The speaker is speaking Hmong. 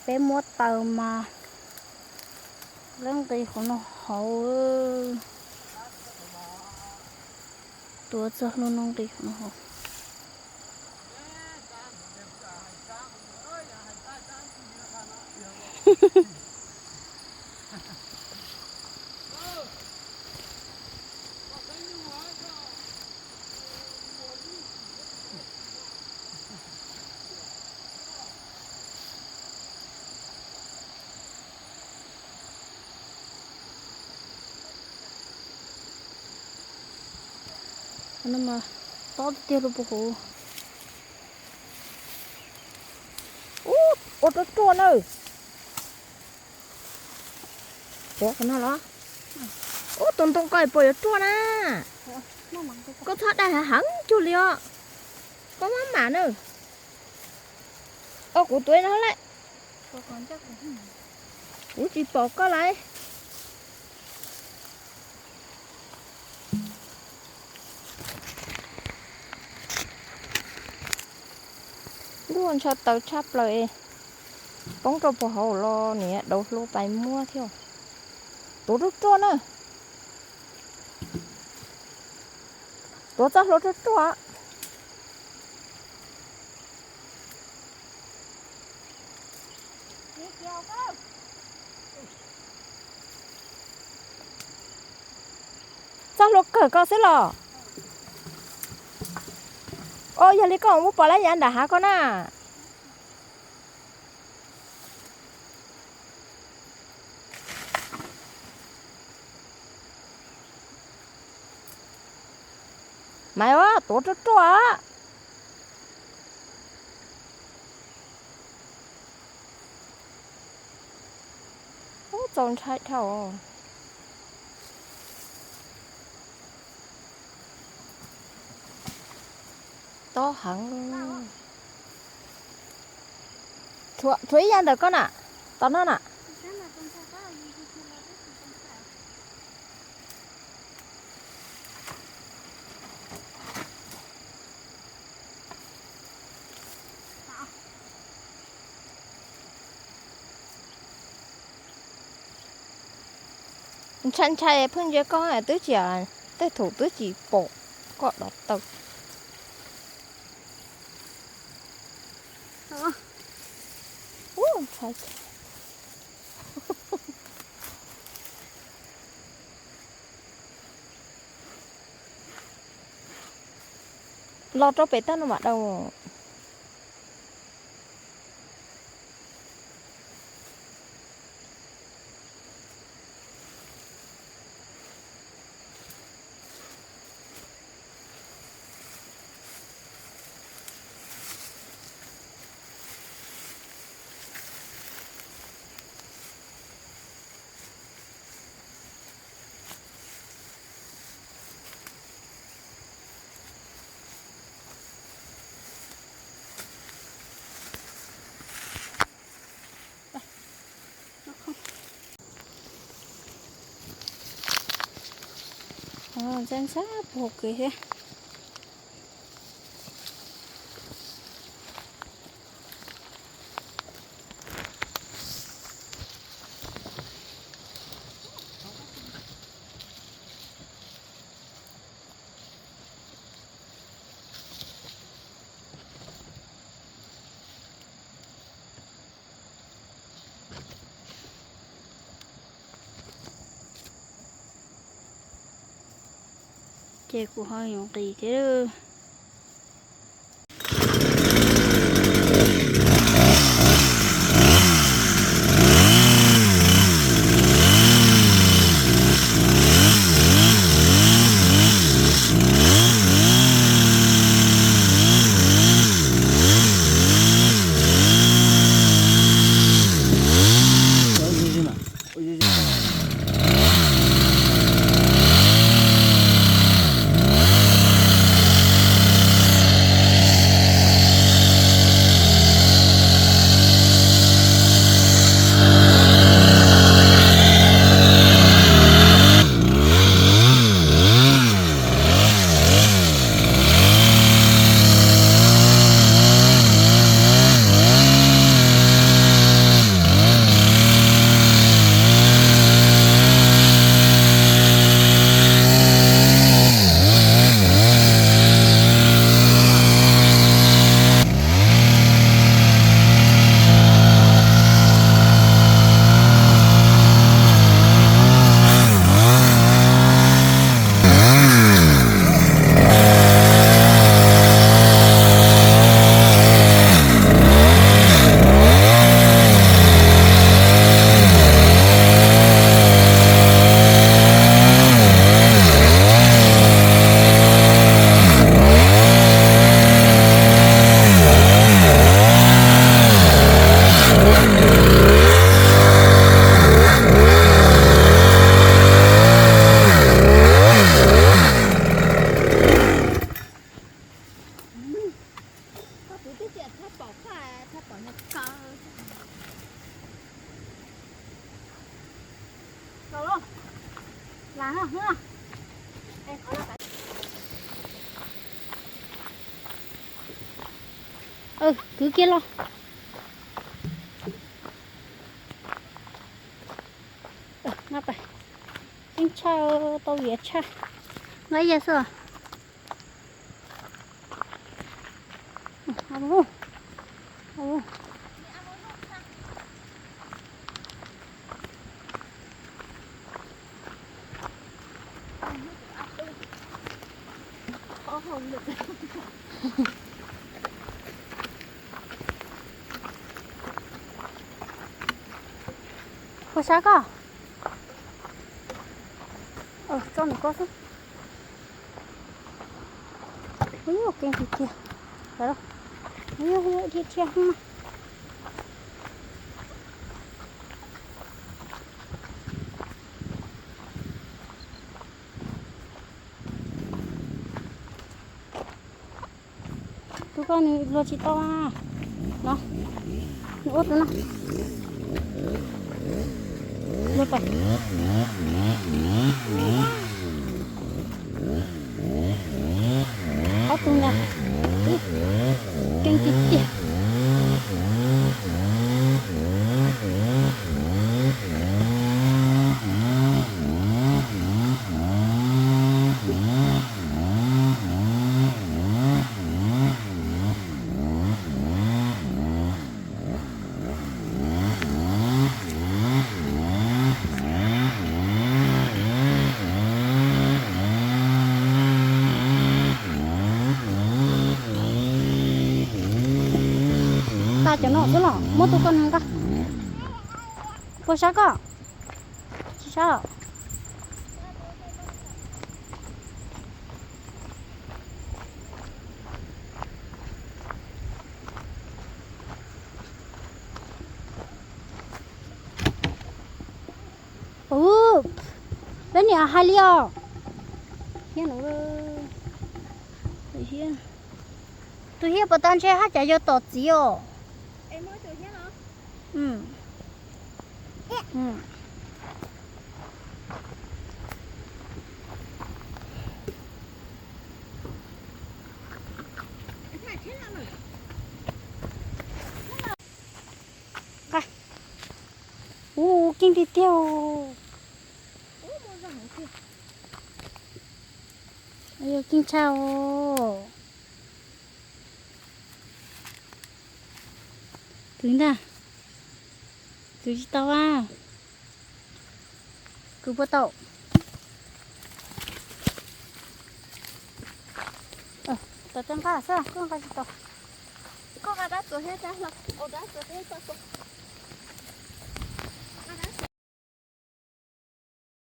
Peb muab taws mas lawv nqis qhov no hauv. Tuav txoj hlua no nqis qhov no hauv. No mas tob tiag tiag rau puag hauv. Ub, ua ruaj ruaj na. Ua qhov no los? Ub, tus ntoo ko puas yuav ruaj na? Koj txhob dai heev heev cuag li os. Koj maj mam na. Os, kuv tuav no lawm. Kuv tsis pom koj lawm. Ntuj, ntshaw taws tshaj plaws, poob rau puag hauv los niam daus hlua pais muab thiab. Tuav ruaj ruaj na. Tuav txoj hlua ruaj ruaj. Txoj hlua kawg koj xwb los? Os, yog li koj mus pom lawv yav nram hav ko na. Maiv, tuav ruaj ruaj. Ub, txaus ntshai dhau. Tob heev. Tshuav ib yav ntawm koj na, tom no na. Ntshai ntshai pheej ntsia koj twb tsis, tej thaum twb tsis pom koj dov taw. Ntshai. Los rau pem tag no mam dau. Ntxhab ntxhab puag hauv kev thiab. Ces kuv ho yuav nqis thiab. Kwv kiag los. Ceeb tshaj, tau viav tshaj. Nqa ib yam xwb. Puas sab koj? Tso nws koj xwb. Ub, keej tiag tiag. Dhia dhia dhia. Tus koj nws luag tsis tau no. Nws ua tus no. Luag pais. Ob tug ntag. Keej tiag tiag. Nqa cov no xwb los muab tus koj nqa. Puas sab koj? Tsis sab. Ub, peb niam hais li os. Hiab no, tus hiab puas tau ntshe haj cas yog tom txiv os. Ub, keej tiag tiag. Keej tshaj os. Kwv ntag. Kwv tsis tau a. Kwv puas tau? Tau, koj nqa xwb, koj nqa tsis tau. Koj nqa rab txuas thiab rab hlau, ua rab txuas thiab rab hlau.